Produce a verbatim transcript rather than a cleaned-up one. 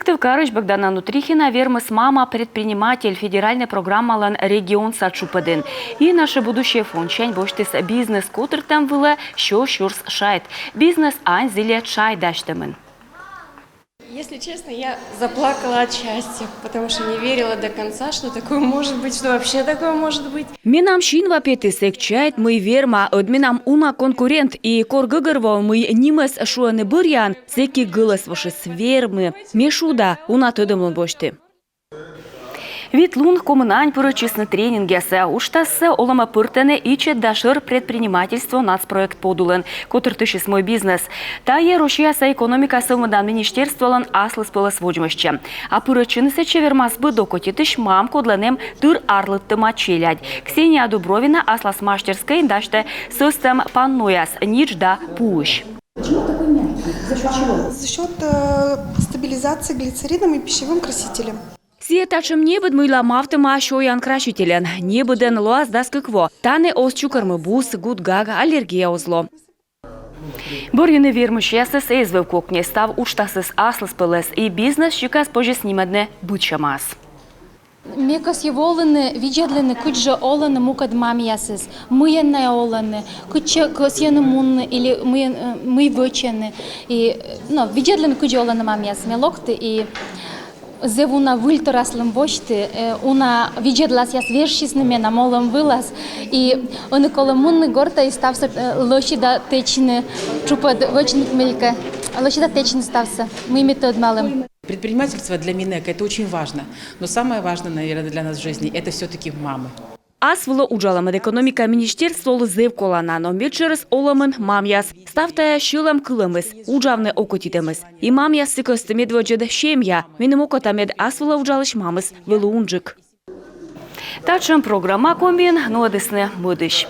Сыктывкарысь Богдана Нутрихина вермис «Мама-предприниматель» федеральнӧй программалӧн регионса чупӧдын. И «Наше будущее» фондсянь босьтіс бизнес котыртӧм вылӧ сё сюрс шайт. Бизнес ань зільӧ чай дасьтӧмын. Если честно, я заплакала от счастья, потому что не верила до конца, что такое может быть, что вообще такое может быть. Менам синва петіс. Эг чайт, мый верма, ӧд менам уна конкурент. И кор гӧгӧрвои, мый нимӧс шуӧны бӧръяӧн, сэки гӧлӧс вошис: вермы. Ме шуда, уна тӧдӧмлун босьті. Вит лун комын ань пырӧдчисны тренингъясӧ. Уджтассӧ олӧмӧ пӧртӧны «Ичӧт да шӧр предпринимательство» нацпроект подулын. Котыртысьыс «Мой бизнес». Тайӧ Россияса экономика сӧвмӧдан министерстволӧн аслыспӧлӧс водзмӧстчӧм. А пырӧдчыны сэтчӧ вермас быд окотитысь мам, кодлӧн эм тыр арлыдтӧма челядь. Ксения Дубровина аслас мастерскӧйын дасьтӧ сӧстӧм паннояс нитш да пуысь. Почему такой мягкий? За счет чего? За счет э, стабилизации глицерином и пищевым красителем. Сійӧ татшӧм небыд, мыйла мавтӧма сёян красительӧн. Небыдӧн лоас дас кык во. Тані оз чукӧрмы бус, гут-гаг, аллергия оз ло. Бӧрйыны вермысьясыс эз вӧв кокни. Став уджтасыс аслыспӧлӧс, и бизнес сикас позис нимӧдны быдсямаӧс. Ме кӧсйи волыны, видзӧдлыны, кыдзи олӧны мукӧд мамъясыс, мыйӧн найӧ олӧны, кытчӧ кӧсйӧны мунны или мыйӧн, э, мый вӧчӧны. И, э, ну, видзӧдлыны, кыдзи олӧны мамъяс. Ме локті и зэв уна выльтор аслым босьті, э, уна видзӧдласъяс вежсисны менам олӧм вылас. И ӧні колӧ мунны гортӧ и ставсӧ, э, лӧсьыда тэчны, чупӧд вӧчны мыйкӧ, лӧсьыда тэчны ставсӧ, мый ми тӧдмалім. Предпринимательство для минек — это очень важно. Но самое важное, наверное, для нас в жизни — это все-таки мамы. Ас вылӧ уджалӧмыд экономика министерстволы зэв колана, но медшӧрыс олӧмын мамъяс. Став тайӧ сьӧлӧм кылӧмыс, уджавны окотитӧмыс. И мамъяс сы кӧсйӧны медводдзыд семья. Меным окота, мед ас вылӧ уджалысь мамыс вӧлі унджык. Татшӧм программа Комиын нуӧдісны мӧдысь.